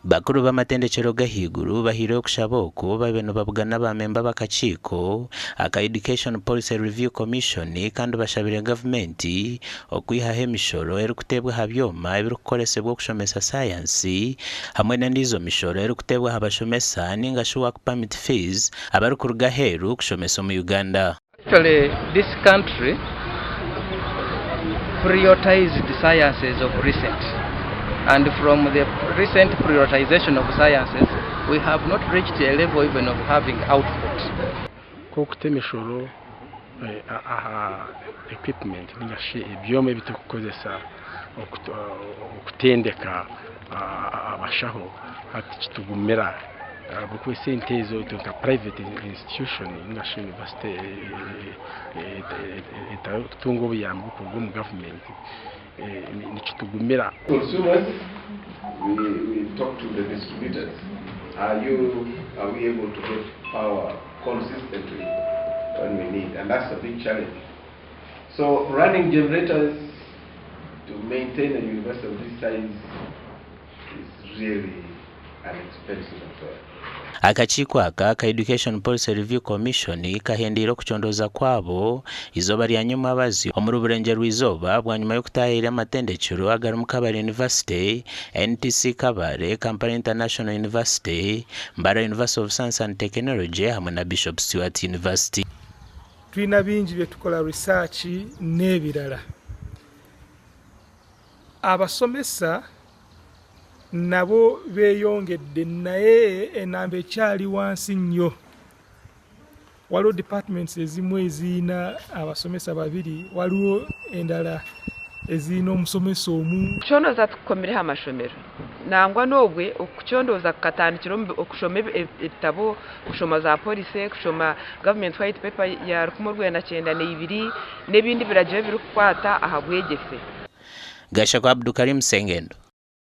Bakuru b'amatendekyero g'ahaiguru bahaireyo okushaba oku babaire nibabugana ba memba b'akakiiko aka Education Policy Review Commission kandi bashabire gavumenti okwihaho emishoro erikuteebwa aha byoma ebirikukoresibwa okushomesa sayansi hamwe n'endiijo mishoro erikuteebwa aha bashomesa ninga shi work permit fees abarikuruga aheeru kushomesa omu Uganda. Actually this country prioritized sciences of recent and from the recent prioritization of sciences we have not reached a level even of having output. Nk'okuta emishoro aha equipment ninga shi ebyoma ebi turikukozesa okutendeka abashaho hati kitugumira ahabw'okuba esente ezo itwe nka private institution ninga shi university etarikutunga obuyambi kuruga omu gavumenti nikitugumira. Consumers, we, we talk to the distributors. Are you, are we able to get power consistently when we need? And that's a big challenge. So running generators to maintain a university of this size is really an expensive affair. Akakiiko aka aka Education Policy Review Commission kahendeire okucondooza kwabo eizooba rya nyomwabazyo omuri Burengyerwa-izooba bwanyima y'okutaayaayira amatendekyero agarimu Kabale University, NTC Kabale, Kampala International University, Mbarara University of Science and Technology hamwe na Bishop Stuart University. Twina bingi byetukola research n'ebirala. Abasomesa nabo beeyongedde naye enamba ekyali wansi nnyo. Waliwo departments ezimu ezirina abasomesa babiri, waliwo endala ezirina omusomesa omu. Okucondooza tikukomire aha mashomero. Nangwa n'obwe okucondooza kukatandikira omu okushoma ebitabo, kushoma za policy, kushoma government white paper ya 1992 n'ebindi biragiro ebirikukwata aha bwegyese. Gashakwa Abdukarim Sengendo.